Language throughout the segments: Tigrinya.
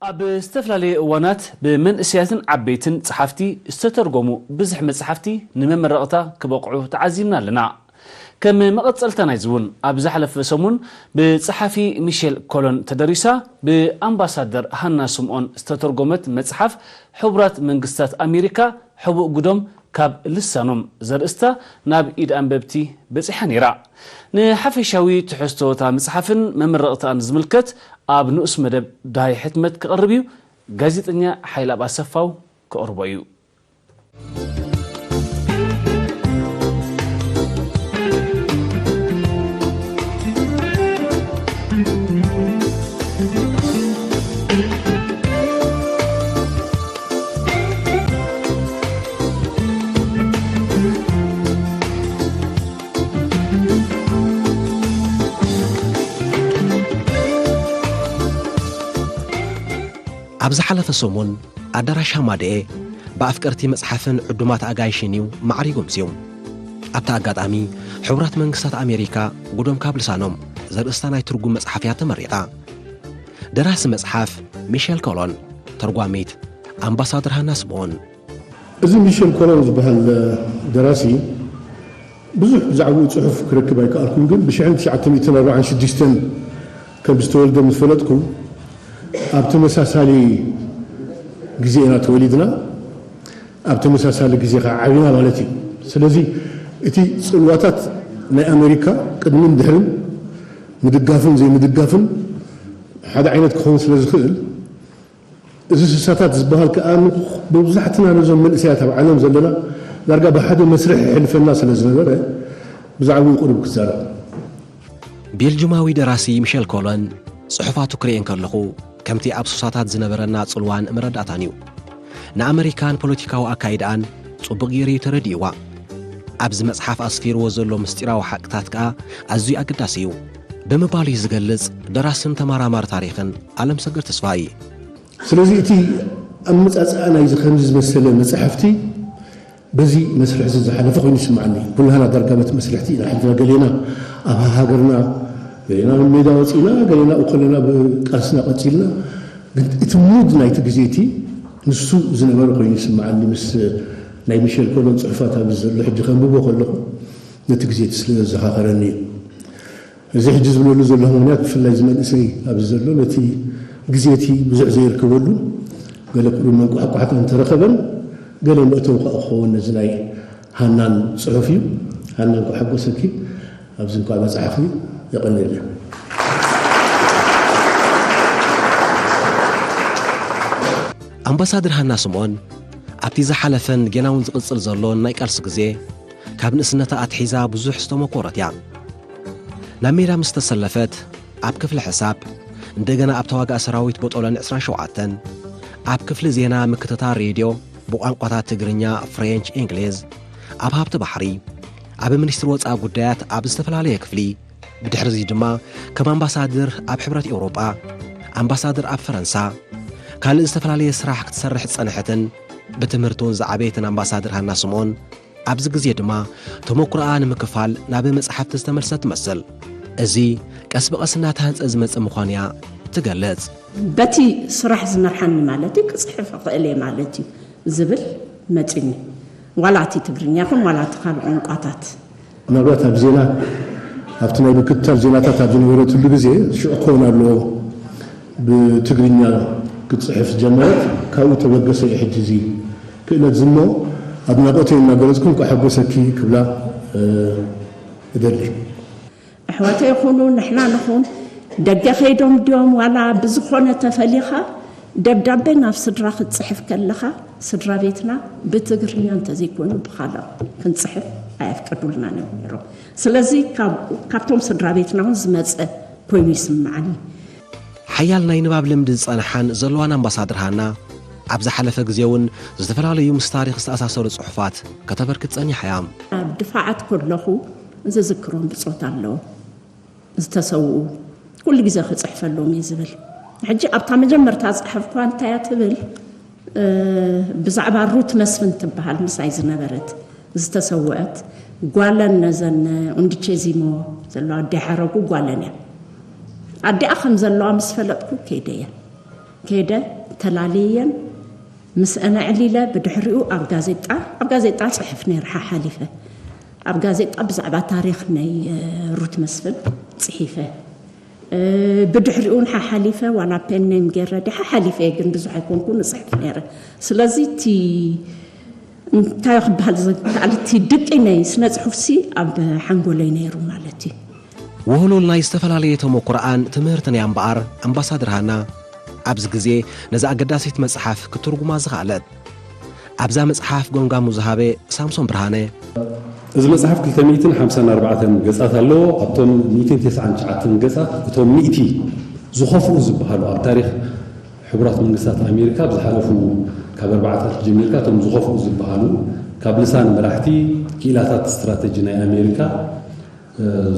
ኣብ ዝተፈላለዩ እዋናት ብመንእሰያትን ዓበይትን ጸሓፍቲ ዝተተርጎሙ ብዙሕ መጽሓፍቲ ንመመረቕታ ክበቕዑ ተዓዚብና ኣለና። ከም መቐጸልታ ናይዚ እውን፣ ኣብ ዝሓለፈ ሰሙን ብጸሓፊ ሚሼል ኮሎን ተደሪሳ፣ ብኣምባሳደር ሃና ስምኦን ዝተተርጎመት መጽሓፍ፣ ሕቡራት መንግስታት ኣሜሪካ ሕቡእ ጉዶም ካብ ልሳኖም ዘርእስታ፣ ናብ ኢድ ኣንበብቲ በጺሓ ነይራ። ንሓፈሻዊ ትሕዝቶ እታ መጽሓፍን መመረቕታን ዝምልከት፣ ኣብ ንኡስ መደብ ዳሃይ ሕትመት ክቐርብ እዩ። ጋዜጠኛ ሓይልኣብ ኣሰፋው ክቕርቦ እዩ። ኣብ ዝሓለፈ ሰሙን፣ ኣዳራሽ ሃማደኤ ብኣፍቀርቲ መጽሓፍን ዕዱማት ኣጋይሽን እዩ ማዕሪጉ ኣምስዩ። ኣብቲ ኣጋጣሚ፣ ሕቡራት መንግስታት ኣሜሪካ ጉዶም ካብ ልሳኖም ዘርእስታ ናይ ትርጉም መጽሓፍ እያ ተመሪቓ። ደራሲ መጽሓፍ ሚሸል ኮሎን፣ ተርጓሚት ኣምባሳደር ሃና ስምኦን። እዚ ሚሸል ኮሎን ዝበሃል ደራሲ ብዙሕ ብዛዕባኡ ጽሑፍ ክረክብ ኣይከኣልኩን፣ ግን ብ ትሽዓተ ሚእትን ኣርባዓን ሽዱሽተን ከም ዝተወልደ ምስ ፈለጥኩ፣ ኣብ ተመሳሳሊ ግዜ ኢና ተወሊድና፣ ኣብ ተመሳሳሊ ግዜ ኸዓ ዓቢና ማለት እዩ። ስለዚ እቲ ጽልዋታት ናይ ኣሜሪካ ቅድምን ድሕርን፣ ምድጋፍን ዘይምድጋፍን ሓደ ዓይነት ክኸውን ስለ ዝኽእል፣ እዚ ስሳታት ዝበሃል ከኣ መብዛሕትና ነዞም መንእሰያት ኣብ ዓለም ዘለና ዳርጋ ብሓደ መስርሕ የሕልፈና ስለ ዝነበረ ብዛዕባኡ ቁሩብ ክዛረብ። ቤልጁማዊ ደራሲ ሚሸል ኮሎን ጽሑፋቱ ክርእየን ከለኹ ከምቲ ኣብ ሱሳታት ዝነበረና ጽልዋን መረዳእታን እዩ። ንኣመሪካን ፖለቲካዊ ኣካይዳኣን ጽቡቕ ገይሩ እዩ ተረዲእዋ። ኣብዚ መጽሓፍ ኣስፊርዎ ዘሎ ምስጢራዊ ሓቅታት ከኣ ኣዝዩ ኣገዳሲ እዩ ብምባል እዩ ዝገልጽ ደራስን ተመራማሪ ታሪኽን ኣለምሰገድ ተስፋይ። ስለዚ እቲ ኣመጻጽኣ ናይዚ ከምዚ ዝመሰለ መጻሕፍቲ በዚ መስርሕ እዚ ዝሓለፈ ኮይኑ ይስምዓኒ። ኩላህና ዳርጋ በቲ መስርሕቲ ኢና ሓሊፍና። ገሌና ኣብ ሃገርና፣ ገሌና ናብ ሜዳ ወጺእና፣ ገሌና ኣብኡ ከለና ብቃልስና ቀጺልና። ግን እቲ ሙድ ናይቲ ግዜ እቲ ንሱ ዝነበረ ኮይኑ ይስምዓኒ። ምስ ናይ ሚሸል ኮሎን ጽሑፋት ኣብዚ ዘሎ ሕጂ ከንብቦ ከለኹ ነቲ ግዜ እቲ ስለ ዘዘኻኸረኒ እዩ። እዚ ሕጂ ዝብለሉ ዘለኹ ምኽንያት ብፍላይ እዚ መንእሰይ ኣብዚ ዘሎ ነቲ ግዜ እቲ ብዙሕ ዘይርከበሉ ገለ ቁሩብ መንቋሕቋሕታ እንተረኸበን ገለ መእተዊ ከኣ ክኸውን ነዚ ናይ ሃናን ጽሑፍ እዩ። ሃና እንኳዕ ሓጎሰኪ፣ ኣብዚ እንኳዕ በጻሕኺ። የቐንየለይ። ኣምባሳደር ሃና ስምኦን ኣብቲ ዝሓለፈን ጌና እውን ዝቕጽል ዘሎን ናይ ቃልሲ ግዜ ካብ ንእስነታ ኣትሒዛ ብዙሕ ዝተመኮረት እያ። ናብ ሜዳ ምስ ተሰለፈት ኣብ ክፍሊ ሕሳብ፣ እንደገና ኣብ ተዋጋእ ሰራዊት ቦጦሎኒ ዕስራን ሸውዓተን፣ ኣብ ክፍሊ ዜና ምክትታል ሬድዮ ብቋንቋታት ትግርኛ፣ ፍሬንች፣ እንግሊዝ፣ ኣብ ሃብቲ ባሕሪ፣ ኣብ ሚኒስትሪ ወጻኢ ጉዳያት ኣብ ዝተፈላለየ ክፍሊ፣ ብድሕርዚ ድማ ከም ኣምባሳድር ኣብ ሕብረት ኤውሮጳ፣ ኣምባሳድር ኣብ ፈረንሳ፣ ካልእ ዝተፈላለየ ስራሕ ክትሰርሕ ዝጸንሐትን ብትምህርቲ እውን ዝዓበየትን ኣምባሳድር ሃና ስምኦን፣ ኣብዚ ግዜ ድማ ተመኩሮኣ ንምክፋል ናብ መጽሓፍቲ ዝተመልሰት ትመስል። እዚ ቀስ ብቐስ እናተሃንጸ ዝመጸ ምዃኑ እያ ትገልጽ። በቲ ስራሕ ዝመርሓኒ ማለት እዩ፣ ክጽሕፍ እኽእል እየ ማለት እዩ ዝብል መጺኒ። ዋላ እቲ ትግርኛ ይኹን ዋላ እቲ ካልእ ቋንቋታት። ምናልባት ኣብ ዜና፣ ኣብቲ ናይ ምክትታል ዜናታት ኣብ ዝነበረትሉ ግዜ ሽዑ ክኸውን ኣለዎ ብትግርኛ ክትጽሕፍ ዝጀመረት። ካብኡ ተበገሰ እዩ ሕጂ እዚ ክእለት ዝሞ። ኣድናቖተይ እናገለጽኩ እንኳዕ ሓጎሰኪ ክብላ፣ እ፣ እደሊ። ኣሕዋተይ ይኹኑ ንሕና ንኹን ደገ ከይዶም ድዮም ዋላ ብዝኾነ ተፈሊኻ ደብዳቤ ናብ ስድራ ክትጽሕፍ ከለኻ ስድራ ቤትና ብትግርኛ እንተዘይኮይኑ ብኻልእ ክንጽሕፍ ኣየፍቀዱልናን እዮም ነይሮም። ስለዚ ካብ-፣ ካብቶም ስድራ ቤትና እውን ዝመጸ ኮይኑ ይስምዓኒ። ሓያል ናይ ንባብ ልምዲ ዝጸንሓን ዘለዋን ኣምባሳደር ሃና፣ ኣብ ዝሓለፈ ግዜ እውን ዝተፈላለዩ ምስ ታሪኽ ዝተኣሳሰሩ ጽሑፋት ከተበርክት ጸኒሓ እያ። ኣብ ድፋዓት ከለኹ ዝዝክሮም ብጾት ኣለዉ። ዝተሰውኡ ኩሉ ግዜ ክጽሕፈሎም እየ ዝብል። ሕጂ ኣብታ መጀመርታ ዝጸሓፍኳ እንታይ እያ ትብል? እ፣ ብዛዕባ ሩት መስፍን ትበሃል ምሳይ ዝነበረት ዝተሰወአት ጓለን ነዘን ኡንድቼዚሞ ዘለዋ ኣደ ሓረጉ ጓለን እያ። ኣዲኣ ከም ዘለዋ ምስ ፈለጥኩ ከይደ እየ። ከይደ ተላልየን ምስ ኣዕሊለ ብድሕሪኡ ኣብ ጋዜጣ ኣብ ጋዜጣ ጽሕፍ ነይረ ሓሓሊፈ ኣብ ጋዜጣ ብዛዕባ ታሪኽ ናይ ሩት መስፍን ጽሒፈ። ብድሕሪኡ ሓሓሊፈ ዋላ pen name ገይረ ሓሓሊፈ ግን ብዙሕ ኣይኮንኩ ንጽሕፍ ነይረ። ስለዚ እቲ እንታይ ክበሃል ዝከኣል እቲ ድቂ ናይ ስነ ጽሑፍሲ ኣብ ሓንጎለይ ነይሩ ማለት እዩ። ውህሉል ናይ ዝተፈላለየ ተመኩሮኣን ትምህርትን እያ እምበኣር ኣምባሳደር ሃና ኣብዚ ግዜ ነዛ ኣገዳሲት መጽሓፍ ክትርጉማ ዝኸኣለት። ኣብዛ መጽሓፍ ገምጋሙ ዝሃበ ሳምሶን ብርሃነ፣ እዚ መጽሓፍ ክልተ ሚእትን ሓምሳን ኣርባዕተን ገጻት ኣለዎ። ኣብቶም ሚእትን ተስዓን ትሽዓተን ገጻት እቶም ሚእቲ ዝኸፍኡ ዝበሃሉ ኣብ ታሪኽ ሕቡራት መንግስታት ኣሜሪካ ኣብ ዝሓለፉ ካብ ኣርባዓታት ጀሚርካ እቶም ዝኸፍኡ ዝበሃሉ ካብ ልሳን መራሕቲ ክኢላታት ስትራተጂ ናይ ኣሜሪካ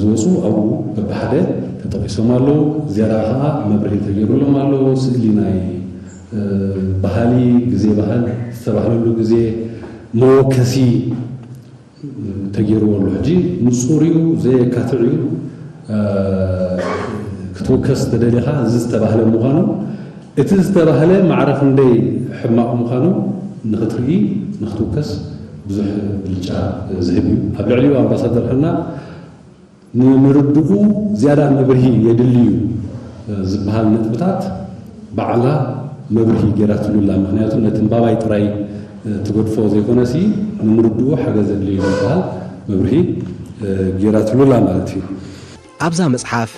ዝወፁ ኣብኡ በብሓደ ተጠቂሶም ኣለዉ። ዝያዳ ከዓ መብርሂ ተገይሩሎም ኣሎ። ስእሊ ናይ ባህሊ፣ ግዜ ባህል ዝተባህለሉ ግዜ መወከሲ ተገይርዎ ኣሎ። ሕጂ ንፁር እዩ፣ ዘየካትዕ እዩ። ክትውከስ ተደሊኻ እዚ ዝተባህለ ምዃኑ እቲ ዝተባህለ ማዕረ ክንደይ ሕማቕ ምዃኑ ንኽትርኢ ንኽትውከስ ብዙሕ ብልጫ ዝህብ እዩ። ኣብ ልዕሊኡ ኣምባሳደር ሃና ንምርድኡ ዝያዳ መብርሂ የድሊ እዩ ዝበሃል ነጥብታት ባዕላ መብርሂ ገይራትሉ ኣላ። ምኽንያቱ ነቲ ንባባይ ጥራይ ትገድፎ ዘይኮነሲ ንምርድኡ ሓገዝ የድልዮ ዝበሃል መብርሂ ገይራትሉ ኣላ ማለት እዩ። ኣብዛ መጽሓፍ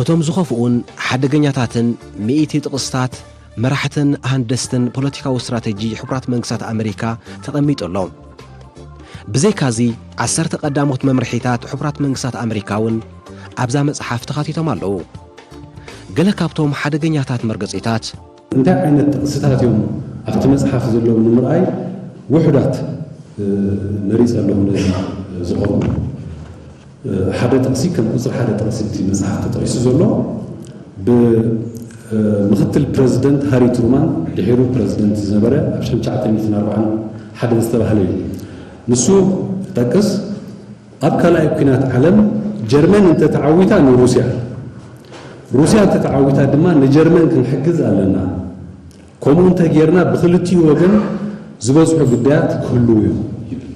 እቶም ዝኸፍኡን ሓደገኛታትን ሚእቲ ጥቕስታት መራሕትን ሃንደስትን ፖለቲካዊ ስትራተጂ ሕቡራት መንግስታት ኣመሪካ ተቐሚጡ ኣሎ። ብዘይካዚ ዓሰርተ ቀዳሞት መምርሒታት ሕቡራት መንግስታት ኣመሪካ እውን ኣብዛ መጽሓፍ ተኻቲቶም ኣለዉ። ገለ ካብቶም ሓደገኛታት መርገጺታት እንታይ ዓይነት ጥቕስታት እዮም ኣብቲ መጽሓፍ ዘለዉ ንምርኣይ ውሑዳት መሪጸ ኣለኹ ነዚ ዝቐርቡ። ሓደ ጥቕሲ ከም ቁፅሪ ሓደ ጥቕሲ እቲ መፅሓፍ ተጠቒሱ ዘሎ ብምክትል ፕረዚደንት ሃሪ ትሩማን ድሒሩ ፕረዚደንት ዝነበረ ኣብ ሽሕን ትሽዓተ ሚእትን ኣርባዓን ሓደን ዝተባህለ እዩ። ንሱ ጠቅስ ኣብ ካልኣይ ኩናት ዓለም ጀርመን እንተተዓዊታ ንሩስያ፣ ሩስያ እንተተዓዊታ ድማ ንጀርመን ክንሕግዝ ኣለና። ከምኡ እንተጌርና ብክልቲኡ ወገን ዝበዝሑ ግዳያት ክህልዉ እዮም ይብል።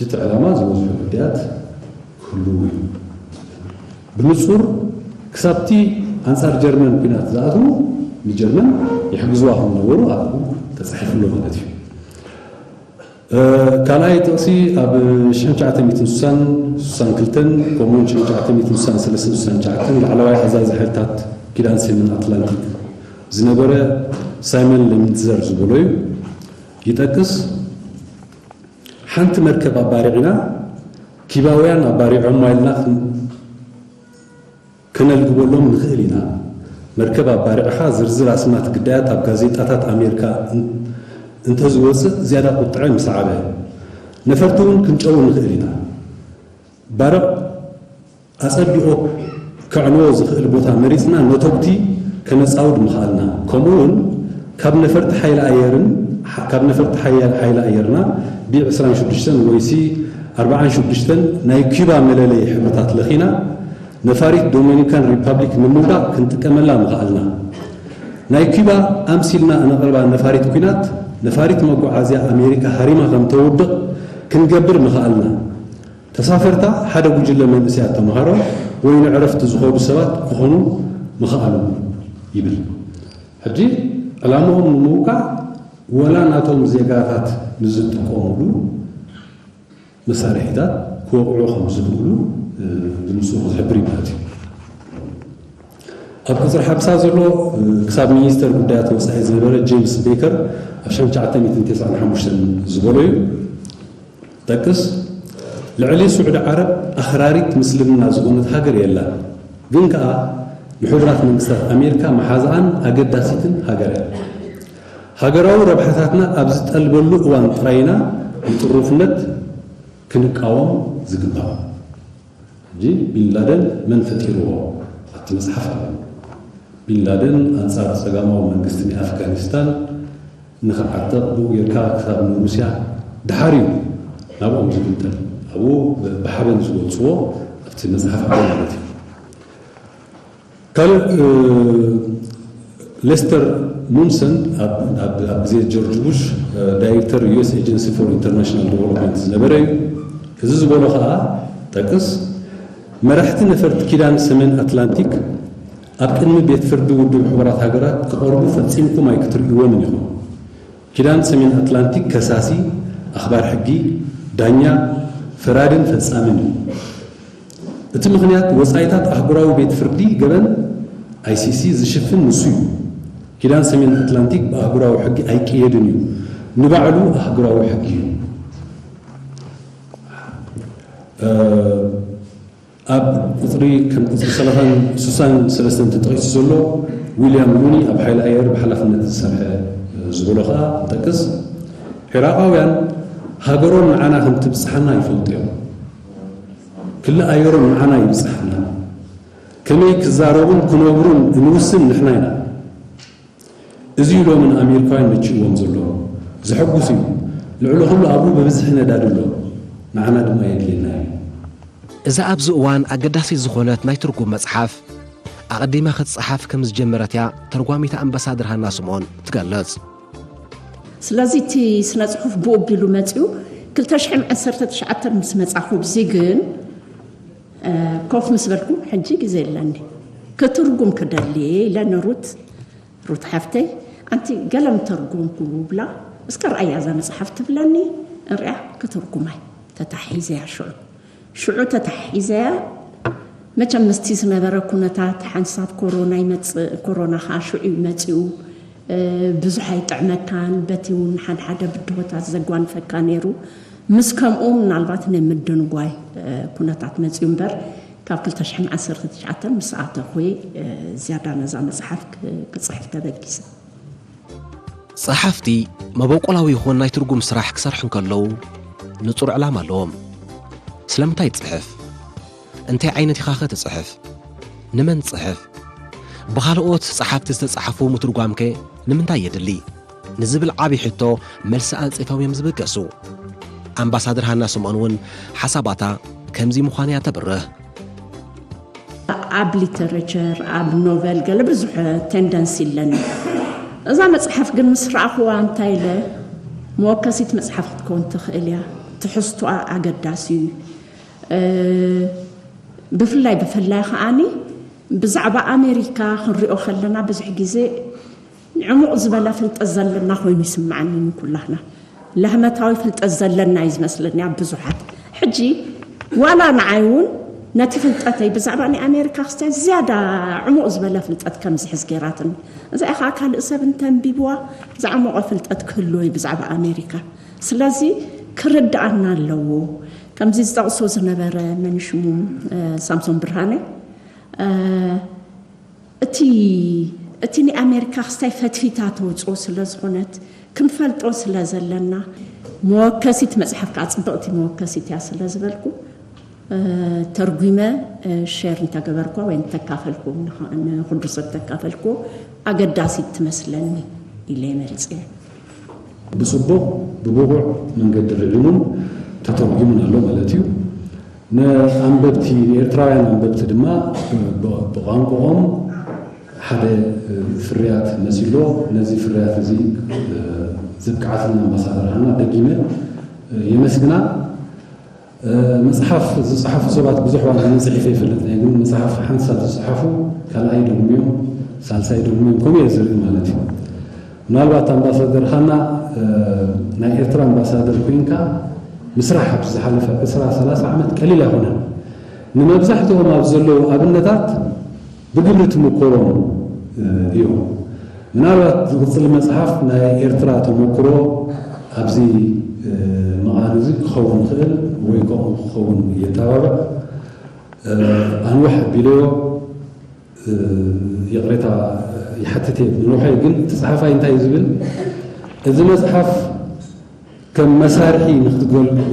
እቲ ዕላማ ዝበዝሑ ግዳያት ክህልዉ እዩ። ብንጹር ክሳብቲ ኣንጻር ጀርመን ኲናት ዝኣትዉ ንጀርመን ይሕግዝዋ ከም ዝነበሩ ኣብኡ ተጻሒፉ ኣሎ ማለት እዩ። ካልኣይ ጥቕሲ ኣብ ሽሕን ትሽዓተ ሚእትን ስሳን ስሳን ክልተን ከምኡውን ሽሕን ትሽዓተ ሚእትን ስሳን ሰለስተን ስሳን ትሽዓተን ላዕለዋይ ኣዛዚ ሓይልታት ኪዳን ሰሜን ኣትላንቲክ ዝነበረ ሳይመን ለሚንትዘር ዝበሎ እዩ። ይጠቅስ። ሓንቲ መርከብ ኣባሪዕና ኪባውያን ኣባሪዖማ ኢልና ከነልግበሎም ንኽእል ኢና። መርከብ ኣባሪዕኻ ዝርዝር ኣስማት ግዳያት ኣብ ጋዜጣታት ኣሜሪካ እንተዝወፅእ ዝያዳ ቁጥዐ ምሰዓበ ነፈርቲ እውን ክንጨው ንኽእል ኢና። ባርዕ ኣጸቢቑ ከዕንዎ ዝኽእል ቦታ መሪጽና ነተጉቲ ከነጻውድ ምኽኣልና፣ ከምኡ እውን ካብ ነፈርቲ ሓይሊ ኣየርን ካብ ነፈርቲ ሓያል ሓይሊ ኣየርና ቢ ዕስራን ሽዱሽተን ወይ ሲ ኣርባዓን ሽዱሽተን ናይ ኲባ መለለዪ ሕብርታት ለኺና ነፋሪት ዶሚኒካን ሪፓብሊክ ንምውዳቕ ክንጥቀመላ ምኽኣልና። ናይ ኲባ ኣምሲልና እነቕርባ ነፋሪት ኲናት ነፋሪት መጓዓዝያ ኣሜሪካ ሃሪማ ከም ተውድቕ ክንገብር ምኽኣልና። ተሳፈርታ ሓደ ጉጅለ መንእሰያት ተምሃሮ ወይ ንዕረፍቲ ዝኸዱ ሰባት ክኾኑ ምኽኣሉ ይብል። ሕጂ ዕላምኦም ንምውቃዕ ወላ ናቶም ዜጋታት ንዝጥቀሙሉ መሳርሒታት ክወቕዑ ከም ዝኽእሉ ብንጹር ዝሕብር እዩ ማለት እዩ። ኣብ ቁጽሪ ሓምሳ ዘሎ ክሳብ ሚኒስተር ጉዳያት ወጻኢ ዝነበረ ጄምስ ቤከር ኣብ ሽሕን ትሽዓተ ሚእትን ተስዓን ሓሙሽተን ዝበሎ እዩ። ጠቅስ፣ ልዕሊ ስዑዲ ዓረብ ኣኽራሪት ምስልምና ዝኾነት ሃገር የላን፣ ግን ከኣ ንሕቡራት መንግስታት ኣሜሪካ መሓዛኣን ኣገዳሲትን ሃገር እያ። ሃገራዊ ረብሓታትና ኣብ ዝጠልበሉ እዋን ጥራይ ኢና ንጥሩፍነት ክንቃወም ዝግባእ። ሕጂ ቢንላደን መን ፈጢርዎ ኣብቲ መጽሓፍ ኣሎ። ቢንላደን ኣንጻር ጸጋማዊ መንግስቲ ናይ ኣፍጋኒስታን ንኽዓጠቕ ብኡ ጌርካ ክሳብ ንሩስያ ደሓር እዩ ናብኦም ዝግምጠል። ኣብኡ ብሓበን ዝገልጽዎ ኣብቲ መጽሓፍ ኣሎ ማለት እዩ። ካልእ ሌስተር ሙንሰን ኣብ ኣብ ኣብ ግዜ ጆርጅ ቡሽ ዳይሬክተር ዩ ኤስ ኤጀንሲ ፎር ኢንተርናሽናል ዴቨሎፕመንት ዝነበረ እዩ። እዚ ዝበሎ ከኣ ጠቅስ መራሕቲ ነፈርቲ ኪዳን ሰሜን ኣትላንቲክ ኣብ ቅድሚ ቤት ፍርዲ ውድብ ሕቡራት ሃገራት ክቐርቡ ፈጺምኩም ኣይክትርእይዎምን ኢኹም። ኪዳን ሰሜን ኣትላንቲክ ከሳሲ፣ ኣኽባር ሕጊ፣ ዳኛ፣ ፈራድን ፈጻምን እዩ። እቲ ምኽንያት ወጻኢታት ኣህጉራዊ ቤት ፍርዲ ገበን ኣይ ሲ ሲ ዝሽፍን ንሱ እዩ። ኪዳን ሰሜን ኣትላንቲክ ብኣህጉራዊ ሕጊ ኣይቀየድን እዩ። ንባዕሉ ኣህጉራዊ ሕጊ እዩ። ኣብ ቁፅሪ ከም ቁፅሪ ሰላሳን ስሳን ሰለስተን ተጠቂሱ ዘሎ ዊልያም ሉኒ ኣብ ሓይሊ ኣየር ብሓላፍነት ዝሰርሐ ዝበሎ ከዓ ንጠቅስ። ዒራቃውያን ሃገሮም ንዓና ከም ትብፅሓና ይፈልጡ እዮም። ክሊ ኣየሮም ንዓና ይብፅሓና። ከመይ ክዛረቡን ክነብሩን እንውስን ንሕና ኢና። እዚ እዩ ሎሚ ንኣሜሪካውያን መቺእዎም ዘሎ። ዘሐጉስ እዩ። ልዕሊ ኩሉ ኣብኡ ብብዝሒ ነዳዲ ኣሎ። ንዓና ድማ የድልየና እዩ። እዛ ኣብዚ እዋን ኣገዳሲት ዝኾነት ናይ ትርጉም መጽሓፍ፣ ኣቐዲማ ክትጸሓፍ ከም ዝጀመረት እያ ተርጓሚት ኣምባሳደር ሃና ስምኦን ትገልጽ። ስለዚ እቲ ስነ ጽሑፍ ብኡ ኣቢሉ መጺኡ ክልተ ሽሕን ዓሰርተ ትሽዓተን ምስ መጻኹ፣ ብዚ ግን ኮፍ ምስ በልኩ ሕጂ ግዜ የለኒ ክትርጉም ክደሊ ኢለ ንሩት ሩት ሓፍተይ ኣንቲ ገለ ምተርጎምኩ ብላ እስከ ርኣያ እዛ መጽሓፍ ትብለኒ። እንሪኣ ክትርጉማይ ተታሒዘያ ሽዑ ሽዑ ተታሒዘያ። መቸም ምስቲ ዝነበረ ኩነታት ሓንሳብ ኮሮና ይመጽእ፣ ኮሮና ከዓ ሽዑ እዩ መጺኡ። ብዙሕ ኣይጥዕመካን፣ በቲ እውን ሓድሓደ ብድሆታት ዘጓንፈካ ነይሩ። ምስ ከምኡ ምናልባት ናይ ምድንጓይ ኩነታት መጺኡ እምበር ካብ ክልተ ሽሕን ዓሰርተ ትሽዓተን ምስ ኣተኹ ዝያዳ ነዛ መጽሓፍ ክጽሕፍ ተበጊሰ። ጸሓፍቲ መበቆላዊ ይኹን ናይ ትርጉም ስራሕ ክሰርሑ እንከለዉ ንጹር ዕላማ ኣለዎም። ስለምንታይ ትጽሕፍ? እንታይ ዓይነት ኢኻኸ ትጽሕፍ? ንመን ትጽሕፍ? ብኻልኦት ጸሓፍቲ ዝተጻሕፉ ምትርጓምከ ንምንታይ የድሊ? ንዝብል ዓቢ ሕቶ መልሲ ኣንጺፎም እዮም ዝብገሱ። ኣምባሳደር ሃና ስምኦን እውን ሓሳባታ ከምዚ ምዃኑ እያ ተብርህ። ኣብ ሊተሬቸር ኣብ ኖቨል ገለ ብዙሕ ቴንደንሲ ኣለኒ። እዛ መጽሓፍ ግን ምስ ረኣኽዋ እንታይ ኢለ መወከሲት መጽሓፍ ክትከውን ትኽእል እያ። ትሕዝቶኣ ኣገዳሲ እዩ። ብፍላይ ብፍላይ ከዓኒ ብዛዕባ ኣሜሪካ ክንሪኦ ከለና ብዙሕ ግዜ ዕሙቕ ዝበለ ፍልጠት ዘለና ኮይኑ ይስምዓኒ። ንኩላህና ላህመታዊ ፍልጠት ዘለና እዩ ዝመስለኒ ኣብ ብዙሓት። ሕጂ ዋላ ንዓይ እውን ነቲ ፍልጠተይ ብዛዕባ ናይ ኣሜሪካ ክስታይ ዝያዳ ዕሙቕ ዝበለ ፍልጠት ከም ዝሕዝ ገይራትኒ። እዚኣ ከዓ ካልእ ሰብ እንተንቢብዋ ዝዓሞቐ ፍልጠት ክህልዎ እዩ ብዛዕባ ኣሜሪካ። ስለዚ ክርድኣና ኣለዎ። ከምዚ ዝጠቕሶ ዝነበረ መንሽሙ ሳምሶን ብርሃነ እቲ እቲ ናይ ኣሜሪካ ክስታይ ፈትፊታ ተውፅኦ ስለ ዝኾነት ክንፈልጦ ስለ ዘለና መወከሲት መፅሓፍ ከዓ ፅብቕቲ መወከሲት እያ ስለ ዝበልኩ ተርጉመ ሼር እንተገበርኳ ወይ እንተካፈልኩ ንኩሉ ሰብ ተካፈልኩ ኣገዳሲት ትመስለኒ ኢለ መሪፀ። ብፅቡቕ ብብቑዕ መንገዲ ርዒሙን ተተርጉሙን ኣሎ ማለት እዩ። ንኣንበብቲ ንኤርትራውያን ኣንበብቲ ድማ ብቋንቋኦም ሓደ ፍርያት መሲሎ ነዚ ፍርያት እዚ ዘብቅዓትና ኣምባሳደር ሃና ደጊመ የመስግና። መጽሓፍ ዝጽሓፉ ሰባት ብዙሕ ዋላ ኣነ ጽሒፈ ይፈልጥ እየ፣ ግን መጽሓፍ ሓንሳብ ዝጽሓፉ ካልኣይ ይደግሙ እዮም፣ ሳልሳይ ይደግሙ እዮም፣ ከምኡ እየ ዝርኢ ማለት እዩ። ምናልባት ኣምባሳደር ሃና ናይ ኤርትራ ኣምባሳደር ኮይንካ ምስራሕ ኣብዚ ዝሓለፈ ዕስራ ሰላሳ ዓመት ቀሊል ኣይኮነን። ንመብዛሕትኦም ኣብዚ ዘለዉ ኣብነታት ብግብሪ ትምኮሮም እዮም። ምናልባት ዝቕፅል መፅሓፍ ናይ ኤርትራ ተመክሮ ኣብዚ መቓን እዚ ክኸውን ይኽእል ወይ ከምኡ ክኸውን የተባብዕ። ኣንውሕ ኣቢለዮ ይቕሬታ ይሓትት እየ። ንውሐይ ግን እቲ ፀሓፋይ እንታይ እዩ ዝብል፣ እዚ መፅሓፍ ከም መሳርሒ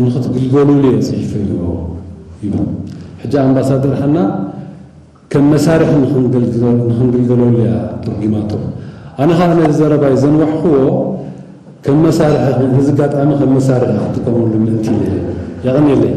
ንክትግልገሉሉ እየ ፅሒፈዮ ይብል። ሕጂ ኣምባሳደር ሃና ከም መሳርሒ ንክንግልገለሉ እያ ተርጒማቶ። ኣነ ከዓ ነዚ ዘረባይ ዘንዋሕክዎ ከም መሳርሒ፣ ነዚ ኣጋጣሚ ከም መሳርሒ ክጥቀመሉ ምእንቲ ኢለ እየ። የቐንየለይ።